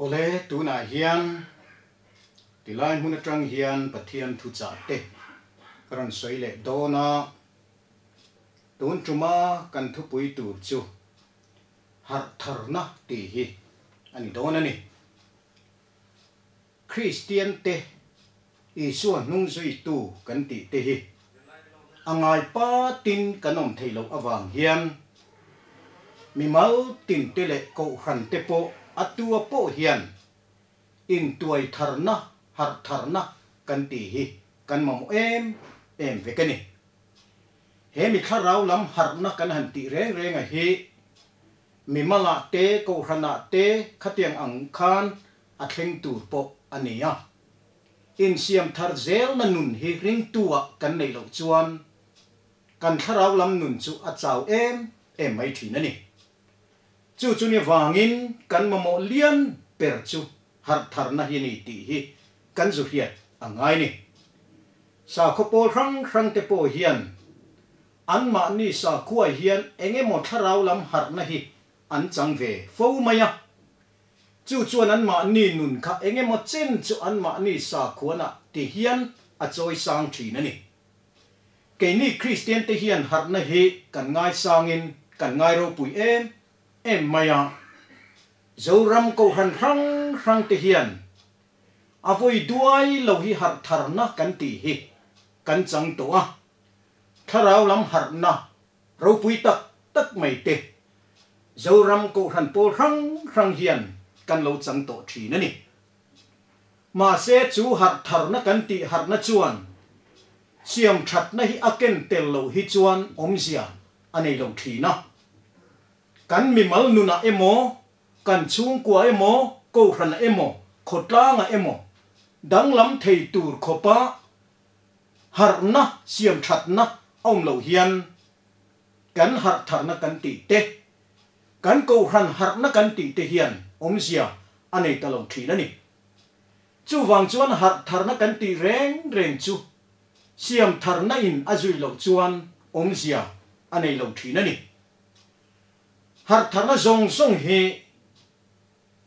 Awle, tunah hian tilai hmun atang hian Pathian thuchah te ka rawn sawi leh dawn a, tun tuma kan thupui tur chu harh tharna tih hi a ni dawn a ni. Kristian te Isua hnung zuitu kan tih te hi a ngai patin kan awm theih loh avang hian mimal tin te leh kohhran te pawh a tua pawh hian intuai tharna, harh tharna kan tih hi kan mamawh em em vek a ni. He mi thlarau lam harhna kan han tih reng reng a hi mimalah te kohhranah te khatiang ang khan a thleng tur pawh a ni a. Insiam thar zelna nun hi ringtu-ah kan neih loh chuan kan thlarau lam nun chu a chau em em mai thin a ni. Chu chu ni vangin kan mamawh lian ber chu harh tharna hi a ni tih hi kan zu hriat a ngai ni. Sakhaw pawl hrang hrang te pawh hian anmahni sakhuaah hian eng emaw thlarau lam harhna hi an chang ve fo mai a. Chu chuan anmahni nun kha eng emaw chen chu anmahni sakhuanah ti hian a chawi sang thin a ni. Keini Kristian te hian harhna hi kan ngaisangin kan ngai ropui em em mai a. Zoram Kohhran hrang hrang te hian a vawi duai lo hi harh tharna kan tih hi kan chang tawh a. Thlarau lam harhna Ropui tak tak mai te, Zoram Kohhran pawl hrang hrang hian kan lo chang tawh thin a ni. Mahse chu harh tharna kan tih harhna chuan siam thatna hi a ken tel loh hi chuan awmzia a nei lo thin a. Kan mimal nunah emaw, kan chhungkua emaw, Kohhranah emaw, khawtlangah emaw danglam thei tur khawpa Harhna siam thatna a awm loh hian kan harh tharna kan tih te, kan kohhran harhna kan tih te hian awmzia a nei ta lo thin a ni. Chuvang chuan harh tharna kan tih reng reng chu siam tharna in a zui loh chuan awmzia a nei lo thin a ni. Harh tharna zawng zawng hi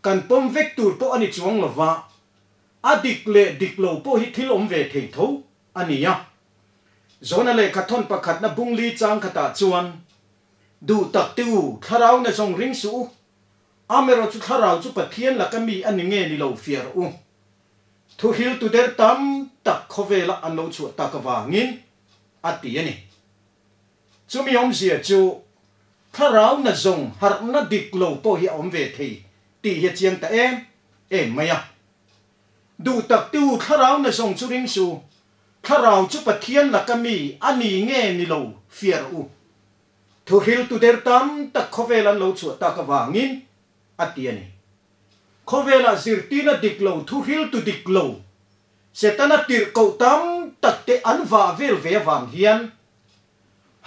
kan pawm vek tur pawh a ni chuang lova, A dik leh dik lo pawh hi thil awm ve thei tho a ni a. Zona lehkha thawn pakhatna bungli chang khatah chuan, Duh tak te u, thlarau na zawng ring suh u. Amerawh chu thlarau chu Pathian laka mi a ni nge ni lo fiah rawh u. Thuhriltu der tam tak khawvela an lo chhuah tak avangin a ti a ni. Chumi awmzia chu thlarau na zawng harhna dik lo pawh hi a awm ve thei tih hi a chiang ta em em mai a. Duh tak tu thlarau na zawng chu ring su, thlarau chu Pathian laka mi a ni nge ni lo fiah rawh u. Thuhriltu der tam tak khawvel an lo chhuah tak avangin a ti a ni. Khawvelah zirtirna dik lo thuhriltu dik lo Setana tirhkoh tam tak te an vah vel ve avang hian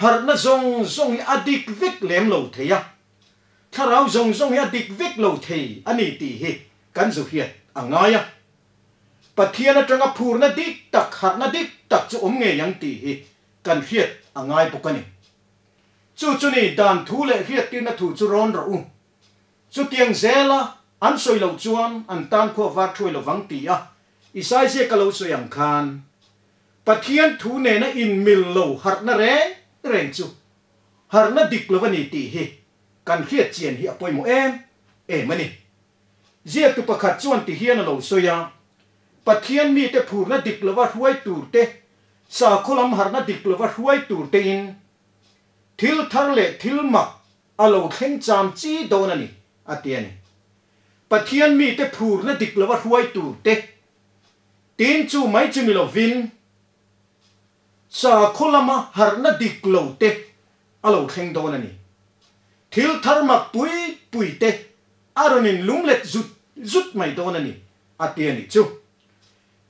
harhna zawng zawng hi a dik vek lem lo thei a, thlarau zawng zawng hi a dik vek lo thei a ni tih hi kan zu hriat a ngai a. Pathian atanga phurna dik tak, harhna dik tak chu awm ngei ang tih hi kan hriat a ngai bawk a ni. Chu chu ni dan thu leh hriattirna thu chu rawn rawh u. Chutiang zela an sawi loh chuan an tan khua var thuai lovang ti a Isai ziak ka lo sawi ang khan Pathian thu nena inmil lo harhna reng reng chu harhna dik lo a ni tih hi kan hriat chian hi a pawimawh em em a ni. Ziaktu pakhat chuan ti hian a lo sawi a, Pathian mite phurna dik lova hruai tur te, sakhaw lam harhna dik lova hruai tur tein thil thar leh thil mak a lo thleng cham chi dawn a ni, a ti a ni. Pathian mite phurna dik lova hruai tur te, tin chu mai chu ni lovin, sakhaw lama harhna dik lo te a lo thleng dawn a ni. Thil thar mak pui pui te a rawn in lunglet zut zut mai dawn a ni, a ti a nih chu.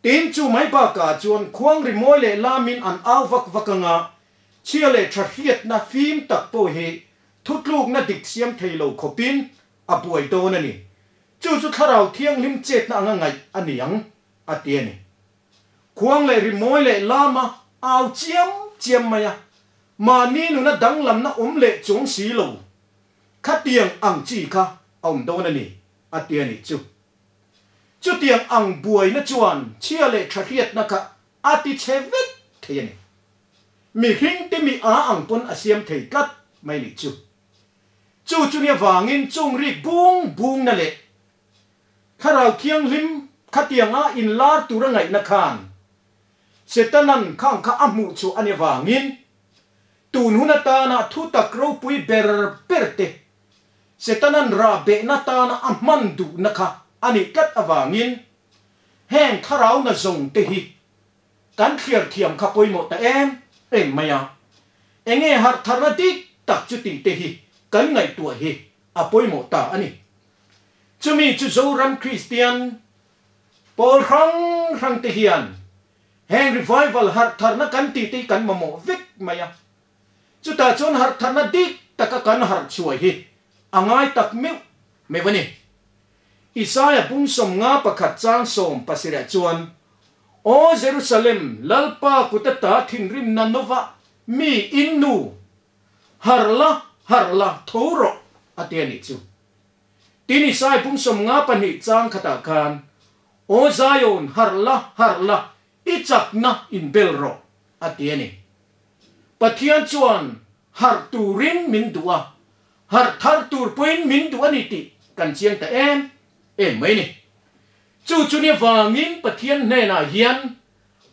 Tin chu mai bakah chuan khuang rimawi leh lamin an au vak vak anga Chhia leh tha hriatna fim tak pawh hi thutlukna dik siam thei lo khawpin a buai dawn a ni. Chu chu Thlarau Thianghlim chetna anga ngaih a ni ang, a ti a ni. Khuang leh rimawi leh lama au chiam chiam mai a, mahni nuna danglamna awm leh chuang si lo, khatiang ang chi kha a awm dawn a ni, a ti a nih chu. Chutiang ang buaina chuan chhia leh tha hriatna kha a ti chhe vek thei a ni. Mihringte mi a ang pawn a siam thei tlat mai nih chu. Chu chu nia vangin chung rik bung bungna leh Thlarau Thianghlim khatianga inlar tura ngaihna khan Setanan khang kha a hmuh chhuah a nia vangin tun hun atana thutak ropui ber ber te Setanan rah behna tana a hman duhna kha a nih tlat avangin heng thlarauna zawng te hi kan thliar thiam kha pawimawh ta em em mai a. Enge harh tharna dik tak chu tih te hi kan ngaihtuah hi a pawimawh ta a ni. Chumi chu Zoram Kristian pawl hrang hrang te hian heng revival harh tharna kan tih te hi kan mamawh vek mai a. Chutah chuan harh tharna dik taka kan harh chhuah hi a ngai tak meuh meuh a ni. Isaia bung 51 chang 17 chuan, Aw Jerusalem, Lalpa kut ata thinrimna nova mi in nu, harh la, harh la, tho rawh, a ti a nih chu. Tin Isaia bung 52 chang khatah khan, Aw Zion, harh la, harh la, I chakna in bel rawh, a ti a ni. Pathian chuan harh turin min duh a, harh thar tur pawhin min duh a ni tih kan chiang ta em em mai ni. Chu chu nia vangin Pathian hnenah hian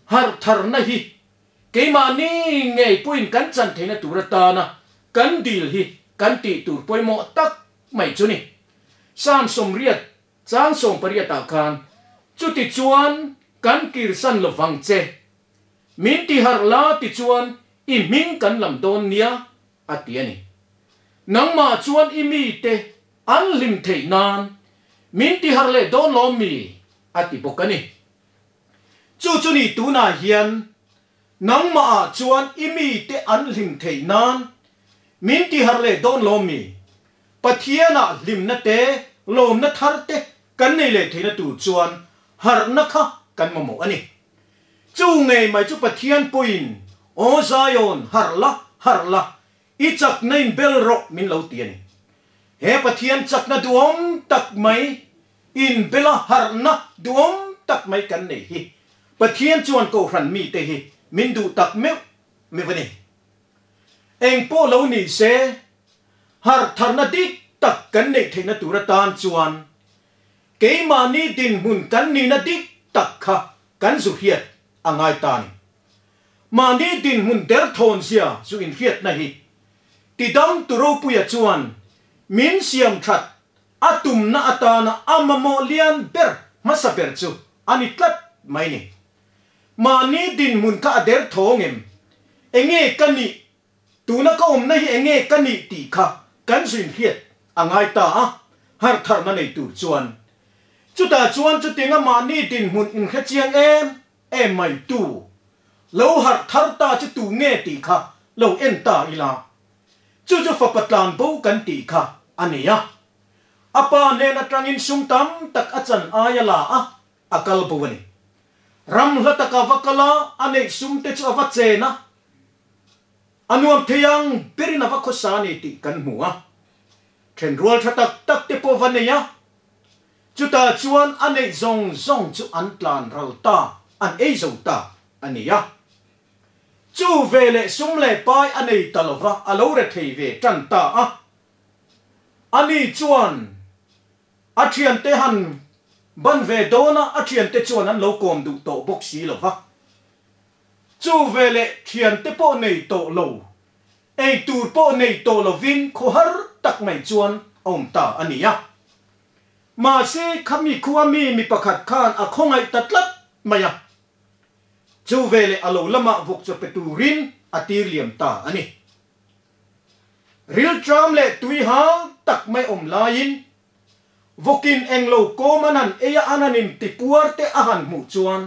harh tharna hi keimahni ngei pawhin kan chan theihna tur atana kan dil hi kan tih tur pawimawh tak mai chu ni. Psalm 80 Chang 18 ah khan, Chutichuan kan kirsan lo vang che. Min ti harh la tichuan i hming kan lam dawn nia, a ti a ni. Nangmah chuan i mite an hlim theih nan min ti harh leh dawn lawm mi? a ti bawk a ni. Chu chu ni tunah hian nangmah ah chuan i mite an hlim theih nan min ti harh leh dawn lawm mi? Pathianah hlimna te, lawmna thar te kan nei leh theihna tur chuan harhna kha kan mamawh a ni. Chu ngei mai chu Pathian pawhin, Aw Zion, harh la, harh la, i chakna in bel rawh min lo ti a ni. He Pathian chakna duhawm tak mai, in bela harhna duhawm tak mai kan nei hi Pathian chuan Kohhran mite hi min duh tak meuh meuh a ni. Eng pawh lo ni se, Harh tharna dik tak kan neih theihna tur atan chuan keimahni dinhmun kan nihna dik tak kha kan zu hriat a ngai ta a ni. Mahni dinhmun derthawn zia zu inhriatna hi tidam tu ropuia chuan min siam that a tumna atana a mamawh lian ber hmasa ber chu a ni tlat mai ni. Mahni dinhmun kha a derthawng em? Enge ka nih Tuna ka awmna hi enge ka nih tih kha kan zuin hriat a ngai ta a, harh tharna nei tur chuan. Chutah chuan chutianga mahni dinhmun inhre chiang em em mai tu, lo harh thar ta chu tu nge tih kha lo en ta ila. Chu chu fapa tlan bo kan tih kha a ni a. A pa hnen atangin sum tam tak a chan aia la a, a kal bo a ni. Ram hla taka va kal a, a neih sum te chu a va chen a. A nuam thei ang berin a va khawsa a ni tih kan hmu a. Thenrual tha tak tak te pawh va nei a. Chutah chuan a neih zawng zawng chu an tlan ral ta, an ei zo ta a ni a. Chu ve leh sum leh pai a nei ta lo va, a lo re thei ve tan ta a. Ani chuan a thiante han ban ve dawn a, a thiante chuan an lo kawm duh tawh bawk si lo va. Chu veleh thiante pawh nei tawh lo, ei tur pawh nei tawh lovin khawhar tak mai chuan a awm ta a ni a. Mahse, khami khua mi mi pakhat khan a khawngaih ta tlat mai a. Chu veleh a lo lamah vawk chaw pe turin a tir liam ta a ni. Rilṭam leh tui hal tak mai awm laiin vawkin englo kawm an han ei a, an han intipuar te a han hmuh chuan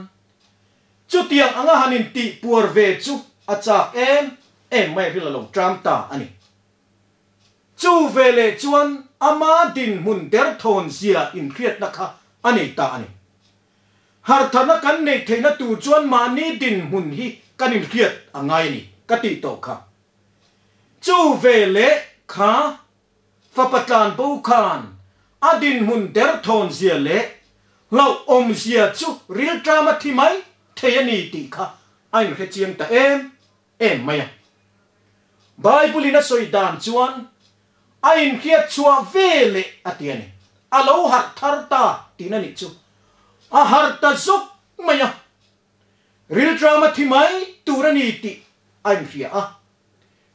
Chutiang anga han intih puar ve chu a chak em em mai ril a lo ṭam ta a ni. Chu veleh chuan ama dinhmun derthawn zia inhriatna kha a nei ta a ni. Harthana kan neih theihna tur chuan mahni dinhmun hi kan inhriat a ngai a ni ka tih tawh kha. Chu veleh kha Fapa tlan bo khan a dinhmun derthawn zia leh Hlauhawmzia chu rilṭama thi mai thei a ni tih kha a inhre chiang ta em em mai a. Bible-in a sawi dan chuan a inhriat chhuah ve leh a ti a ni. A lo harh thar ta tihna nih chu a harh ta zawk mai a. Rilṭama thi mai tur a ni tih a inhria a.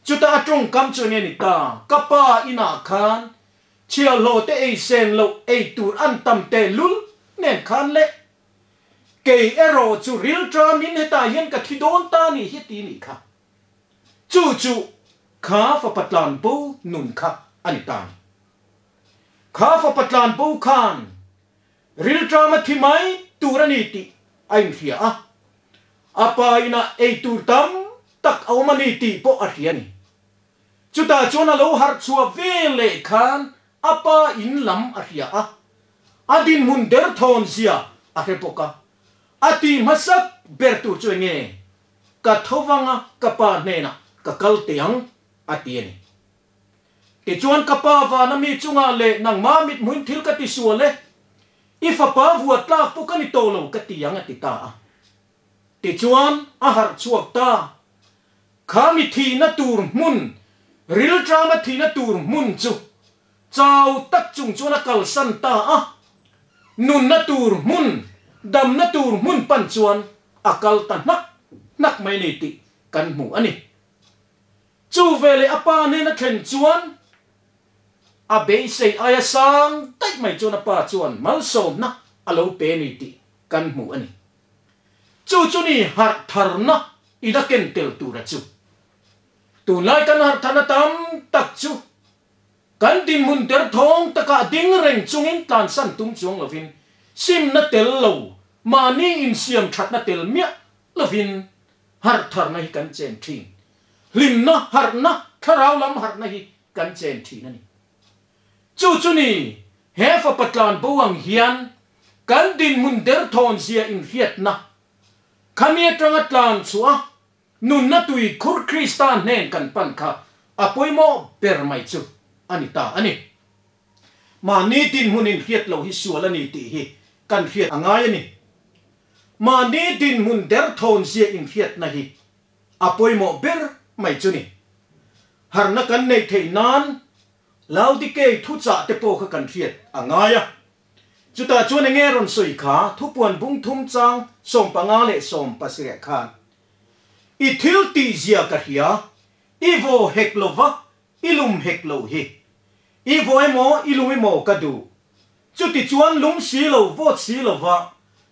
Chutah a tawngkam chu enge ni ta? Ka pa inah khan chhiahhlawh te ei sen loh ei tur an tam teh lul nen khan le. Kei erawh chu rilṭamin hetah hian ka thi dawn ta ni hi ti nih kha. Chu chu kha fapa tlan bo nun kha a ni ta ni. Kha fapa tlan bo khan Rilṭama thi mai tur a ni tih a inhria a, a pa inah ei tur tam tak a awm a ni tih pawh a hria a ni. Chutah chuan a lo harh chhuah ve leh khan a pa in lam a hria a, a dinhmun derthawn zia a hre bawk a. A tih hmasak ber tur chu enge? Ka tho vanga ka pa hnenah ka kal teh ang, a ti a ni. Tichuan ka pa vana mi chungah leh nangmah mithmuin thil ka ti sual e, i fapa vua tlak pawh ka ni tawh lo ka ti ang a ti ta a. Tichuan a harh chhuak ta. Kha mi thihna tur hmun, rilṭama thihna tur hmun chu chau tak chung chuan a kalsan ta a. Nunna tur hmun, damna tur hmun pan chuan a kal ta hnak hnak mai ni tih kan hmu a ni. Chu veleh a pa nen a thlen chuan a beisei aia sang daih mai chuan a pa chuan malsawmna a lo pe ni tih kan hmu a ni. Chu chu ni harh tharna in a ken tel tura chu. Tunlai kan harh tharna tam tak chu kan dinhmun derthawng takah ding reng chungin tlansan tum chuang lovin simna tel lo mahni insiam thatna tel miah lovin harh tharna hi kan chen thin. Hlimna, harhna, thlarau lam harhna hi kan chen thin a ni. Chu chu ni, he fapa tlan bo ang hian kan dinhmun derthawn zia inhriatna, khami atanga tlan chhuah a, nunna tui khur Krista hnen kan pan kha a pawimawh ber mai chu a ni ta a ni. Mahni dinhmun inhriat loh hi sual a ni tih hi kan hriat a ngai a ni. Mahni dinhmun derthawn zia inhriatna hi a pawimawh ber mai chu ni. Harhna kan neih theih nan Laodikei thuchah te pawh kha kan hriat a ngai a. Chutah chuan enge rawn sawi kha thupuan bung thum chang 15 leh 17 khan, I thil tih zia ka hria, i vaw hek lo va, i lum hek lo hi. I vaw emaw i lum emaw ka duh. Chuti chuan lum si lo vawt si lo va,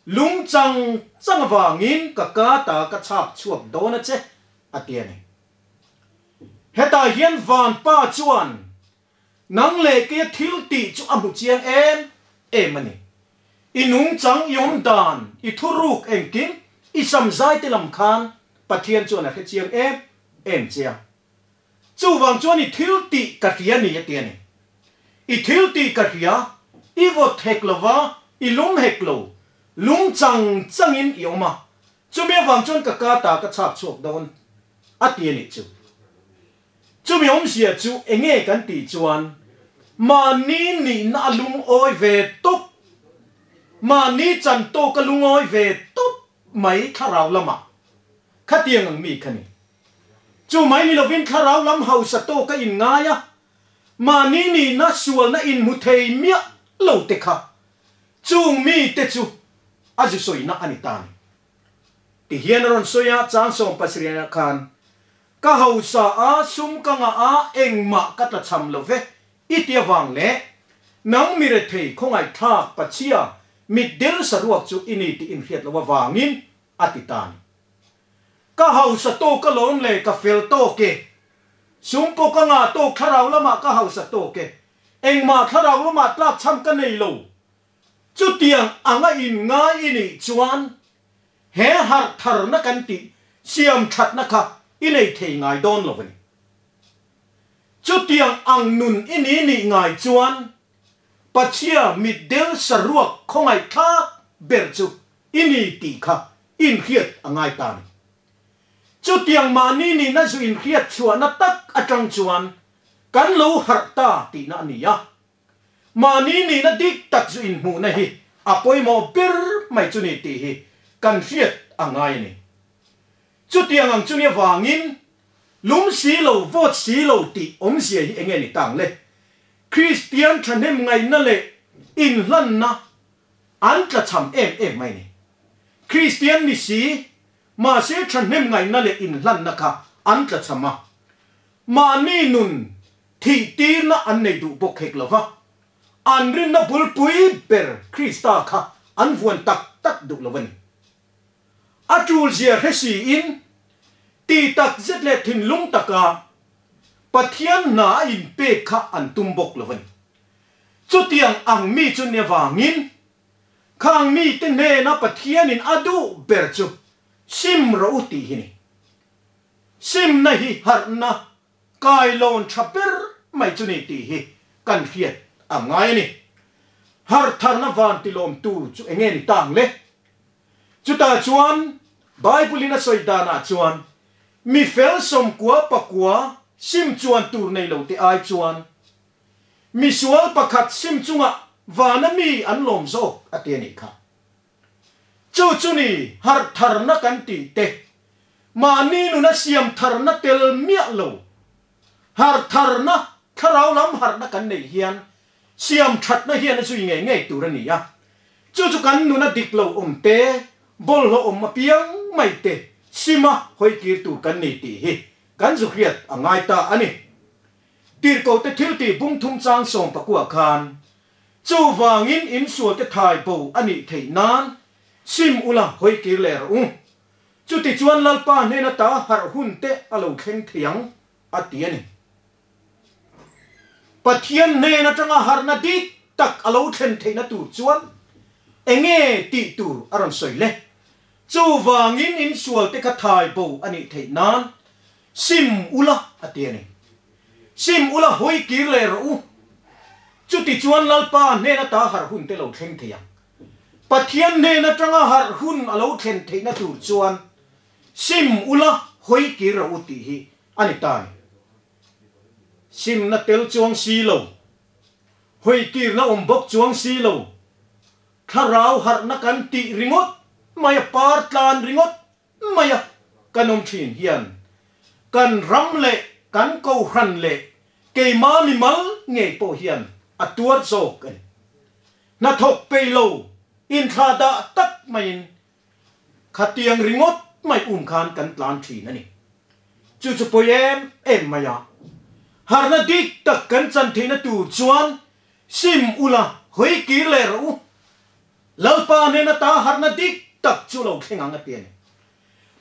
lum chang chang avangin ka ka ta ka chhak chhuak dawn a che, a ti a ni. Hetah hian Vanpa chuan nang leh keia thil tih chu a hmu chiang em em a ni. I nungchang, i awm dan, i thuruk engkim, i samzai te lam khan Pathian chuan a hre chiang em em che a. Chuvang chuan i thil tih ka hria ni a ti a ni. I thil tih ka hria, i vawt hek lo va, i lum hek lo, lum chang changin i awm a, chumi avang chuan ka ka ta ka chhak chhuak dawn a ti a nih chu. Chumi awmzia chu enge kan tih chuan mahni nihna a lungawi ve tawp, mahni chan tawk a lungawi ve tawp mai thlarau lamah khatiang ang mi kha ni. Chu mai ni lovin thlarau lam hausa tawk a inngai a, mahni nihna sualna inhmu thei miah lo te kha chung mite chu a zu sawina a ni ta ni. Tihian a rawn sawi a, chang 70 khan, Ka hausa a, sum ka ngah a, engmah ka tlachham lo ve, i ti avang leh, nang mi rethei khawngaihthlak Pachhia mitdel saruak chu i ni tih inhriat loh avangin a ti ta ni. Ka hausa tawk alawm le, ka fel tawk e. Sum pawh ka ngah tawk, thlarau lamah ka hausa tawk e. Engmah thlarau lamah tlakchham ka nei lo. Chutiang anga inngai i nih chuan he harh tharna kan tih siam thatna kha i nei thei ngai dawn lo a ni. Chutiang ang nun i ni nih ngai chuan Pachhia mitdel saruak khawngaihthlak ber chu i ni tih kha inhriat a ngai ta ni. Chutiang mahni nihna zu inhriat chhuahna tak atang chuan kan lo harh ta tihna a ni a. Mahni nihna dik tak zu inhmuhna hi a pawimawh ber mai chu ni tih hi kan hriat a ngai a ni. Chutiang ang chuni avangin lum si lo vawt si lo tih awmzia hi enge ni tang le? Kristian thahnem ngaihna leh inhlanna an tlachham em em mai ni. Kristian ni si mahse thahnem ngaihna leh inhlanna kha an tlachham a, mahni nun thih tirna an nei duh bawk hek lo va, an rinna bulpui ber Krista kha an vuan tak tak duh lo a ni. A tul zia hre siin, ti tak zet leh thinlung taka Pathian hna a inpek kha an tum bawk lo a ni. Chutiang ang mi chu ni avangin, khang mite hnena Pathianin a duh ber chu sim rawh u tih hi ni. Simna hi harhna kailawn tha ber mai chu ni tih hi kan hriat a ngai a ni. Harh tharna van tilawmtu chu enge ni tang le? Chutah chuan Bible-in a sawi danah chuan mi fel sawmkua pakua sim chuan tur nei lo te ai chuan mi sual pakhat sim chungah vana mi an lawm zawk a ti a nih kha. Chu chu ni harh tharna kan tih te, mahni nuna siam tharna tel miah lo harh tharna, thlarau lam harhna kan neih hian siam thatna hian a zui ngei ngei tur a ni a. Chu chu kan nuna dik lo awm te, bawlhhlawh awm apiang mai te sima hawi kir tur kan ni tih hi kan zu hriat a ngai ta a ni. Tirhkohte thiltih bungthum chang 14 khan Chuvangin insualte thai bo a nih theih nan sim ula hawi kir leh rawh u. Chutichuan Lalpa hnena ta harh hun te a lo thleng thei ang, a ti a ni. Pathian hnen atanga harhna dik tak a lo thlen theihna tur chuan enge tih tur a rawn sawi le? Chuvangin insualte kha thai bo a nih theih nan sim ula, a ti a ni. Sim ula hawi kir leh rawh u. Chutichuan Lalpa hnen ata harh hun te lo thleng thei ang. Pathian hnen atanga harh hun a lo thlen theihna tur chuan sim ula hawi kir rawh u tih hi a ni ta a ni. Simna tel chuang si lo, hawi kirna awm bawk chuang si lo, thlarau harhna kan tih ringawt mai a par tlan ringawt mai a kan awm thin hian kan ram leh kan kohhran leh keima mimal ngei pawh hian a tuar zawk a ni. Hnathawk peih lo inthlah dah tak maiin khatiang ringawt mai um khan kan tlan thin a ni. Chu chu pawi em em mai a, harhna dik tak kan chan theihna tur chuan sim ula hawi kir leh rawh u. Lalpa hnen ata harhna dik tak chu lo thleng ang a ti a ni.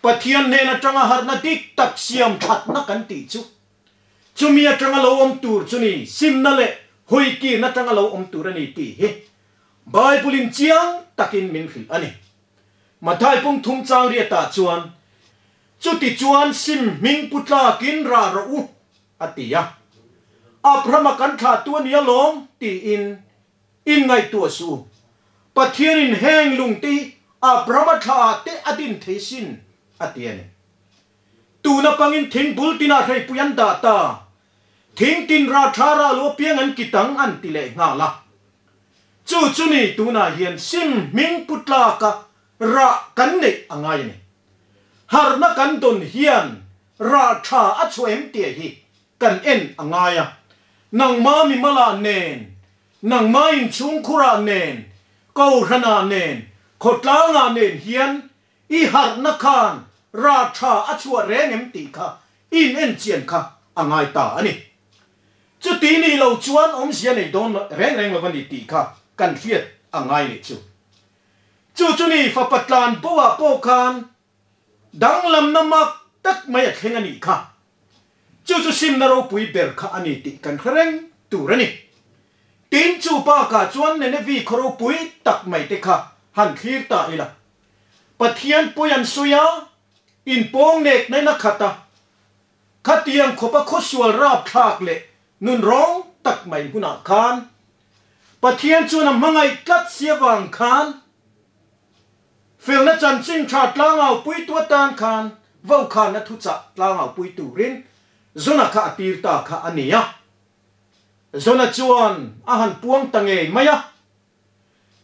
Pathian hnen atanga harhna dik tak siam thatna kan tih chu, chumi atanga lo awm tur chu ni, simna leh hawikirna atanga lo awm tur a ni tih hi Bible-in chiang takin min hrilh a ni. Mathai pung thum chang riatah chuan, Chuti chuan sim hming pu tlakin rah rawh u, a ti a. Abrahama kan thlahtu a ni alawm, tiin Inngaihtuah suh u. Pathianin heng lungte hi Abrahama thla ah te a din thei sin, a ti a ni. Tuna pangin thing bul tinah hreipui an dah ta. Thing tin rah tha rah lo apiang an kit ang an ti leh nghal a. Chu chu ni tunah hian sim hming pu tlaka rah kan neih a ngai a ni. Harhna kan dawn hian rah tha a chhuah em tih hi kan en a ngai a. Nangma mimalah nen Nangmah inchhungkhurah nen, Kohhranah nen, khawtlangah nen hian i harhna khan rah tha a chhuah reng em tih kha in enchian kha a ngai ta a ni. Chuti nih lo chuan awmzia nei dawn reng reng lo a ni tih kha kan hriat a ngai nih chu. Chu chu ni fapa tlan bo ah pawh khan Danglamna mak tak mai a thleng a nih kha. Chu chu simna ropui ber kha a ni tih kan hre reng tur a ni. Tin, chu bakah chuan Nenevi khaw ropui tak mai te kha han thlir ta ila. Pathian pawi an sawi a, inpawng nek nain a khat a. Khatiang khawpa khawsual rapthlak leh nun rawng tak mai hmunah khan Pathian chuan a hmangaih tlat si avang khan Felna chanchin tha tlangau puitu atan khan Vaukhana thuchah tlangau pui turin Zona kha a tir ta kha a ni a. Zona chuan a han puang ta ngei mai a.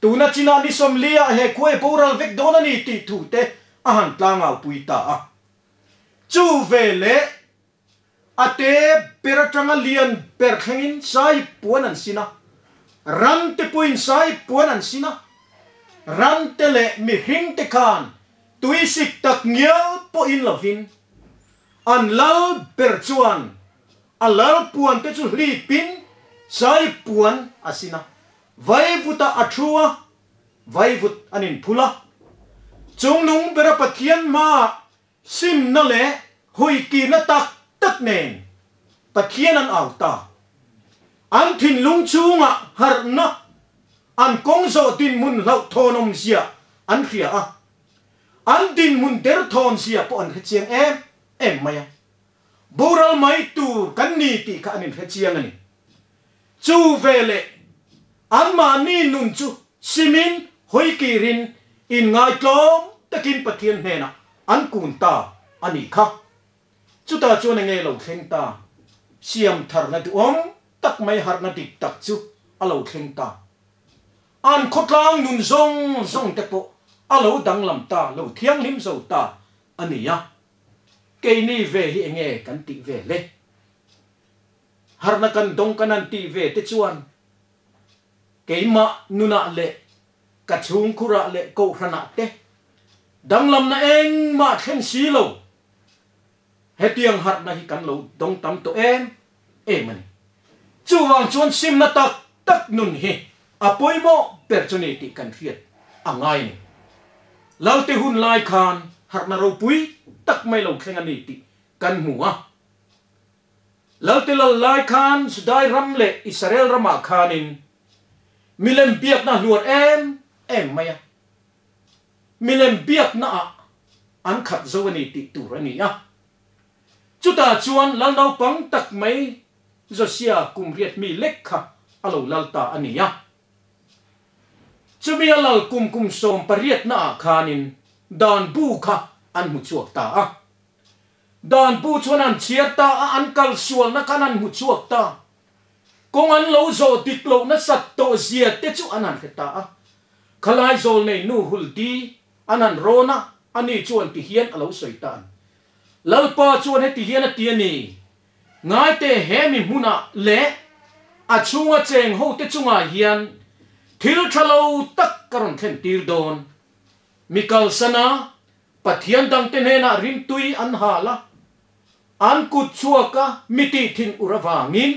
Tuna chinah ni 40 ah he khua i boral vek dawn a ni tih thu te a han tlangau pui ta a. Chu veleh a te ber atanga lian ber thlengin sahip puan an sin a, ran te pawhin sahip puan an sin a, ran te leh mihring te khan tuisik tak ngial pawhin lovin an lal ber chuan a lal puan te chu hlipin sahip puan a sin a. Vaivutah a thu a, vaivut an inphul a. Chungnung bera Pathian hmaah simna leh hawikirna tak tak nen Pathian an au ta. An thinlung chhungah harhna, an kawng zawh dinhmun hlauhthawnawm zia an hria a, an dinhmun derthawn zia pawh an hrechiang em em mai a. Boral mai tur kan ni tih kha an inhrechiang a ni. Chu veleh anmahni nun chu simin hawikirin inngaitlawm takin Pathian hnenah an kun ta a nih kha. Chutah chuan enge lo thleng ta? Siam tharna duhawm tak mai harhna dik tak chu a lo thleng ta. An khawtlang nun zawng zawng te pawh a lo danglam ta, lo thianghlim zo ta a ni a. Keini ve hi enge kan tih ve le? Harhna kan dawng kan han tih ve te chuan keimah nunah leh ka chhungkhurah leh kohhranah te danglamna engmah thleng si lo. Hetiang harhna hi kan lo dawng tam tawh em em a ni. Chuvang chuan simna tak tak nun hi a pawimawh ber chu ni tih kan hriat a ngai a ni. Lalte hun lai khan harhna ropui tak mai lo thleng a ni tih kan hmu a. Lalte lal lai khan Judai ram leh Israel ramah khanin milem biakna hluar em em mai a. Milem biaknaah an khat zo a ni tih tur a ni a. Chutah chuan lal naupang tak mai Josia kum riat mi lek kha a lo lal ta a ni a. Chumi a lal kum kum 18naah khanin dan bu kha an hmu chhuak ta a. Dan bu chuan an chhiar ta a, an kal sualna khan an hmu chhuak ta. Kawng an lo zawh dik loh nasat tawh zia te chu an han hre ta a. Khalai zawl nei nu Huldi an han rawn a, ani chuan ti hian a lo sawi ta an. Lalpa chuan heti hian a ti a ni, Ngaite he mi hmunah leh a chhunga cheng hote chungah hian thil tha lo tak ka rawn thlen tir dawn. Mi kalsana Pathian dangte hnenah rimtui an hal a, an kut chhuak a mi tih thin ur avangin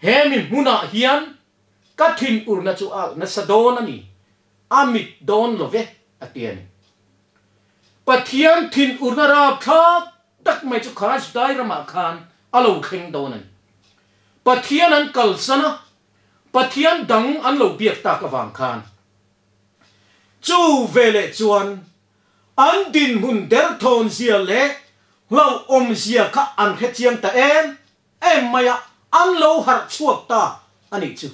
he mi hmunah hian ka thin urna chu alh nasa dawn a ni, a mit dawn lo ve, a ti a ni. Pathian thin urna rapthlak tak mai chu kha Judai ramah khan a lo thleng dawn a ni. Pathian an kalsan a, Pathian dang an lo biak tak avang khan. Chu veleh chuan an dinhmun derthawn zia leh hlauhawm zia kha an hre chiang ta em em mai a, an lo harh chhuak ta a nih chu.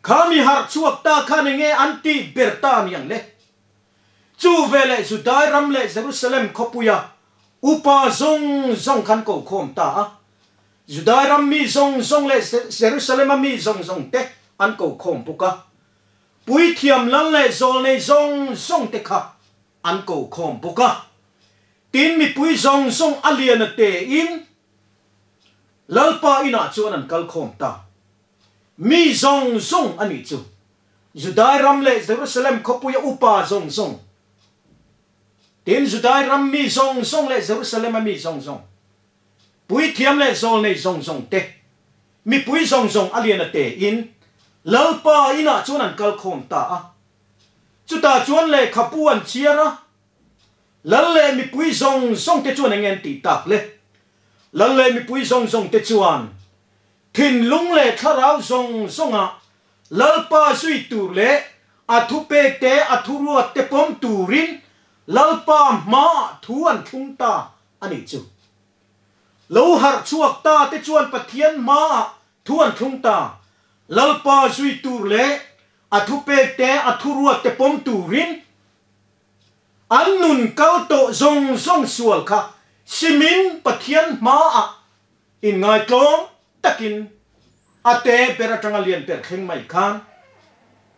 Kha mi harh chhuak ta khan enge an tih ber ta a ni ang le? Chu veleh Judai ram leh Jerusalem khawpuia upa zawng zawng khan ko khawm ta a, Judai ram mi zawng zawng leh Jerusalem-a mi zawng zawng te an ko khawm bawk a. Puithiam lal leh zawlnei zawng zawng te kha an ko khawm bawk a. Tin, mipui zawng zawng a lian a tein Lalpa inah chuan an kal khawm ta. Mi zawng zawng a nih chu, Judai ram leh Jerusalem khawpuia upa zawng zawng, tin, Judai ram mi zawng zawng leh Jerusalem-a mi zawng zawng, Puithiam leh zawlnei zawng zawng te, mipui zawng zawng a lian a tein Lalpa inah chuan an kal khawm ta a. Chutah chuan lehkhabu an chhiar a, Lal leh mipui zawng zawng te chuan enge an tih tak le? Lal leh mipui zawng zawng te chuan thinlung leh thlarau zawng zawnga Lalpa zui tur leh a thupek te a thuruat te pawm turin Lalpa hmaah thu an thlung ta a nih chu. Lo harh chhuak ta te chuan Pathian hmaah thu an thlung ta. Lalpa zui tur leh a thupek te a thuruat te pawm turin an nun kal tawh zawng zawng sual kha simin Pathian hmaah inngaitlawm takin a te ber atanga lian ber thleng mai khan.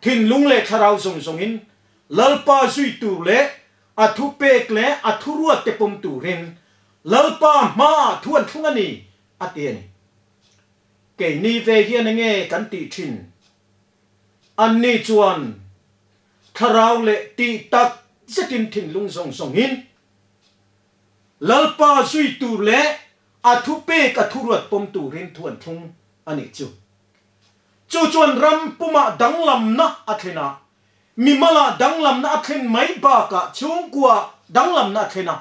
Thinlung leh thlarau zawng zawngin Lalpa zui tur leh a thupek leh a thuruatte pawm turin Lalpa hmaah thu an thlung a ni, a ti a ni. Keini ve hian enge kan tih thin? Anni chuan thlarau leh tih tak zetin thinlung zawng zawngin Lalpa zui tur leh a thupek a thuruat pawm turin thu an thlung a nih chu. Chu chuan ram pumah danglamna a thlen a, mimalah danglamna a thlen mai bakah chhungkua danglamna a thlen a,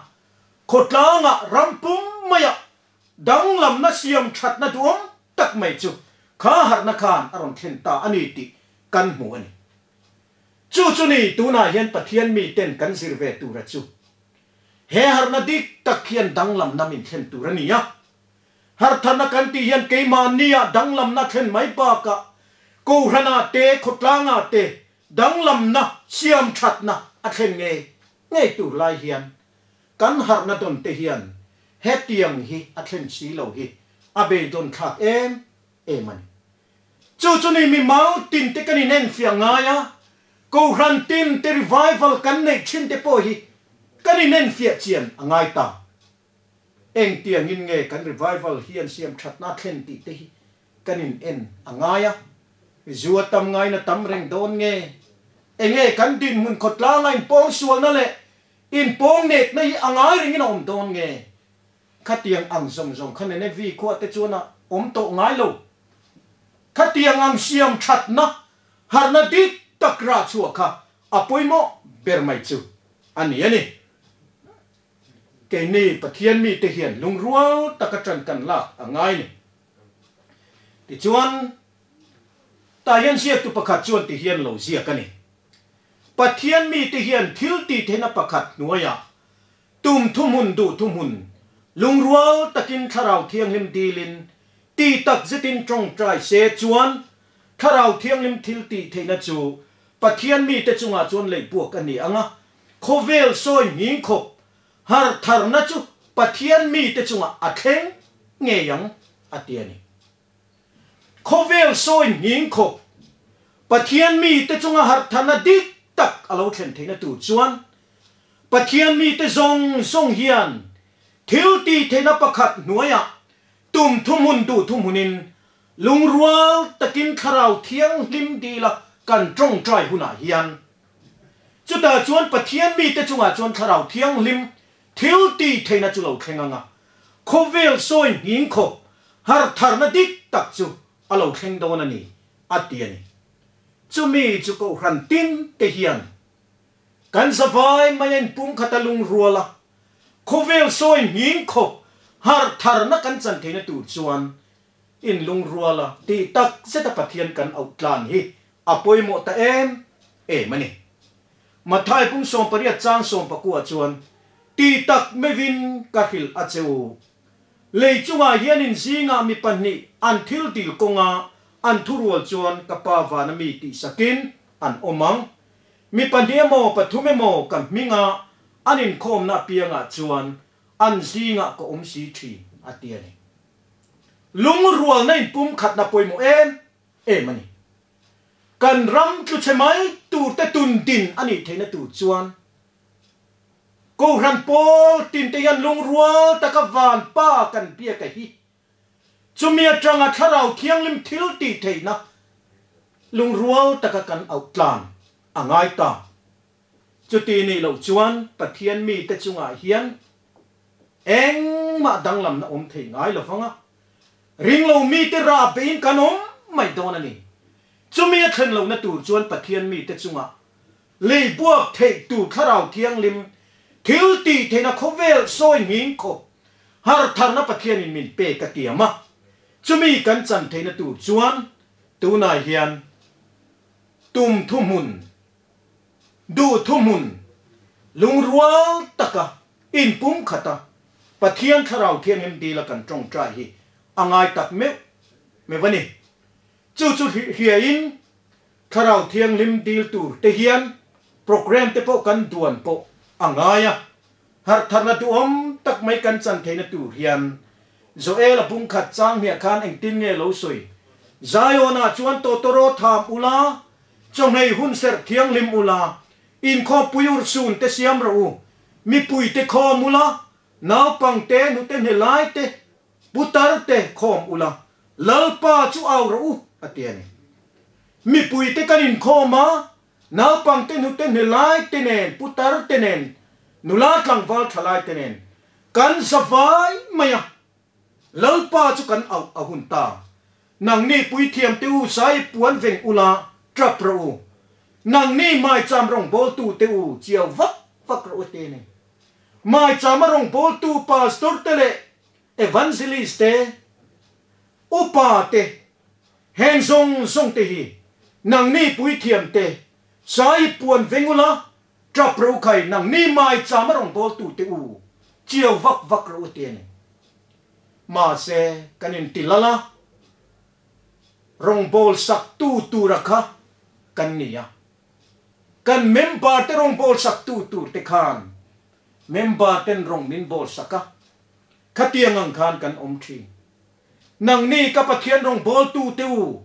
khawtlangah ram pum maiah danglamna siam thatna duhawm tak mai chu kha harhna khan a rawn thlen ta a ni tih kan hmu a ni. Chu chu ni tunah hian Pathian miten kan zir ve tura chu he harhna dik tak hian danglamna min thlen tur a ni a. Hartharna kan tih hian keimahnia danglamna thlen mai bakah Kohhranah te, khawtlangah te danglamna, siamthatna a thlen ngei ngei tur lai hian kan harhna dawn te hian hetiang hi a thlen si lo hi a beidawn thlak em em a ni. Chu chu ni mi mau tin te kan inenfiah ngai a, Kohhran tin te revival kan neih thin te pawh hi kan inenfiah chian a ngai ta. Engtiangin nge kan revival hian siam thatna thlen tih te hi kan in en a ngai a, zu a tam ngaina tam reng dawn nge? Enge kan dinhmun khawtlanga inpawng sualna leh inpawng nekna hi a ngai rengin a awm dawn nge? Khatiang ang zawng zawng kha Nenevi khua te chuan a awm tawh ngai lo. Khatiang ang siam thatna harhna dik tak rah chhuah kha a pawimawh ber mai chu a ni a ni. Keini Pathian mite hian lungrual taka ṭan kan lak a ngai ni. Tichuan, tah hian ziaktu pakhat chuan ti hian lo ziak a ni. Pathian mite hian thil tih theihna pakhat hnuaiah tum thuhmun duh thuhmun lungrual takin Thlarau Thianghlim dilin ti tak zetin ṭawngṭai se chuan Thlarau Thianghlim thil tih theihna chu Pathian mite chungah chuan leihbuak a ni ang a, Khawvel sawi nghing khawp har tharna chu Pathian mite chungah a thleng ngei ang, a ti a ni. Khawvel sawi nghing khawp Pathian mite chunga har tharna dik tak a lo thlen theihna tur chuan Pathian mite zawng zawng hian thil tih theihna pakhat hnuaiah tum thuhmun duh thuhmunin lungrual takin Thlarau Thianghlim dila kan tawngtai hunah hian Chutah chuan Pathian mite chungah chuan Thlarau Thianghlim thil tih theihna chu lo thleng ang a, khawvel sawi nghing khawp har tharna dik tak chu a lo thleng dawn a ni, a ti a ni. Chumi chu Kohhran tin te hian kan zavai mai a inpumkhat a lungrual a, khawvel sawi nghing khawp har tharna kan chan theihna tur chuan inlungrual a tih tak zeta Pathian kan auh tlan hi A pawimawh ta em em a ni. Matthai pung 18 chang 19 chuan, Ti tak meuhin ka hrilh a che u. Lei chungah hian in zingah mi pahnih an thil dil kawnga an thurual chuan ka Pa vana mi tih sakin an awm ang. Mi pahnih emaw pathum emaw ka hminga an inkhawmna apiangah chuan an zingah ka awm si thin, a ti a ni. Lungrualna inpumkhatna pawimawh em em a ni. Kan ram tlu chhe mai tur te tun din a nih theihna tur chuan Kohhran pawl tin te hian lungrual taka van pa kan biak a hi. Chumi atanga Thlarau Thianghlim thil tih theihna lungrual taka kan auh tlan a ngai ta. Chuti nih loh chuan Pathian mite chungah hian engmah danglamna awm thei ngai lovang a, Ringlo mite rah beiin kan awm mai dawn a ni. Chumi a thlen lohna tur chuan Pathian mite chungah lei buak theih tur Thlarau Thianghlim thil tih theihna khawvel sawi nghing khawp har tharna Pathianin min pek a tiam a. Chumi kan chan theihna tur chuan tunah hian tum thuhmun, duh thuhmun, lungrual taka inpumkhata Pathian Thlarau Thianghlim dila kan tawngtai hi a ngai tak meuh meuh a ni. Chu chu hriain Thlarau Thianghlim dil tur te hian program te pawh kan duan pawh a ngai a. Harhtharna duhawm tak mai kan chan theihna tur hian Joel-a bungkhat chang hmiah khan engtin nge lo sawi? Zion-ah chuan tawtawraw tham ula, Chawhmei hunserh thianghlim ula, inkhawmpui urhsun te siam rawh u, mipuite khawm ula, naupangte, hnute hnelaite, putarte khawm ula, Lalpa chu au rawh u, a ti a ni. Mipuite kan inkhawm a, naupangte, hnute hnelaite nen, putarte nen, nula tlangval thalaite nen, kan za vai mai a. Lalpa chu kan auh a hun ta. Nangni puithiamte u sai puan veng ula tap rawh u. Nangni maicham rawngbawltute u chiau vak vak rawh u te ni. Maichama rawngbawltu pastor te leh evangelist te, upa te, heng zawng zawng te hi nangni puithiamte sai puan veng ula tap rawh u khai nangni maichama rawngbawltute u chiau vak vak rawh u te ni. Mahse, kan inti lal a, rawngbâwl saktu tura kha kan ni a. Kan member-te rawngbâwl saktu turte khan member-ten rawng min bâwl sak a, khatiang ang khan kan awm thin. Nangni ka Pathian rawngbâwltute u,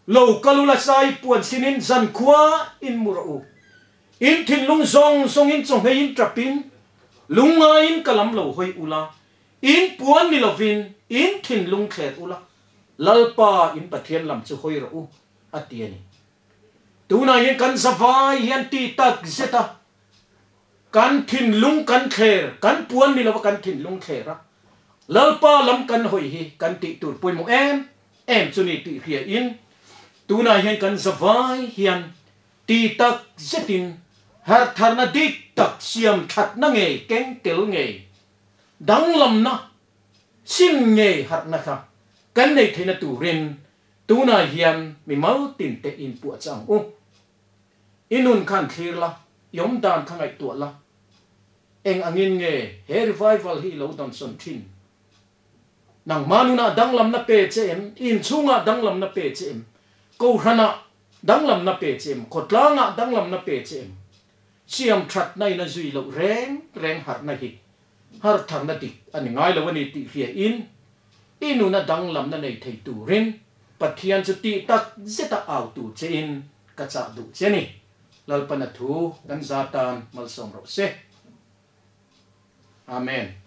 lo kal ula sai puan sinin zankhua in mu rawh u. In thinlung zawng zawngin chawhmeiin ṭapin, lungngaiin ka lam lo hawi ula, In puan ni lovin in thinlung thler ula, Lalpa in Pathian lam chu hawi rawh u, a ti a ni. Tunah hian kan zavai hian ti tak zet a, kan thinlung kan thler, kan puan ni lova kan thinlung thler a, Lalpa lam kan hawi hi kan tih tur pawimawh em em chu ni tih hria in, tunah hian kan zavai hian ti tak zetin harhtharna dik tak siam thatna ngei keng tel ngei Danglamna sim ngei harhna kha kan nei theihna turin tunah hian mi mal tinte inpuah che ang u. I nun khan thlir la, i awm dan kha ngaihtuah la, eng angin nge he revival hi i lo dawnsawn thin? Nangma nunah danglamna pe che em? I inchhungah danglamna pe che em? Kohhranah danglamna pe che em? Khawtlangah danglamna pe che em? Siam thatna in a zui loh reng reng harhna hi hartharna dik a ni ngai lo a ni tih hria in i nuna danglamna nei thei turin Pathian chu tih tak zeta au tur che in ka chah duh che ni. Lalpana thu kan za tan malsawm rawh se. Amen.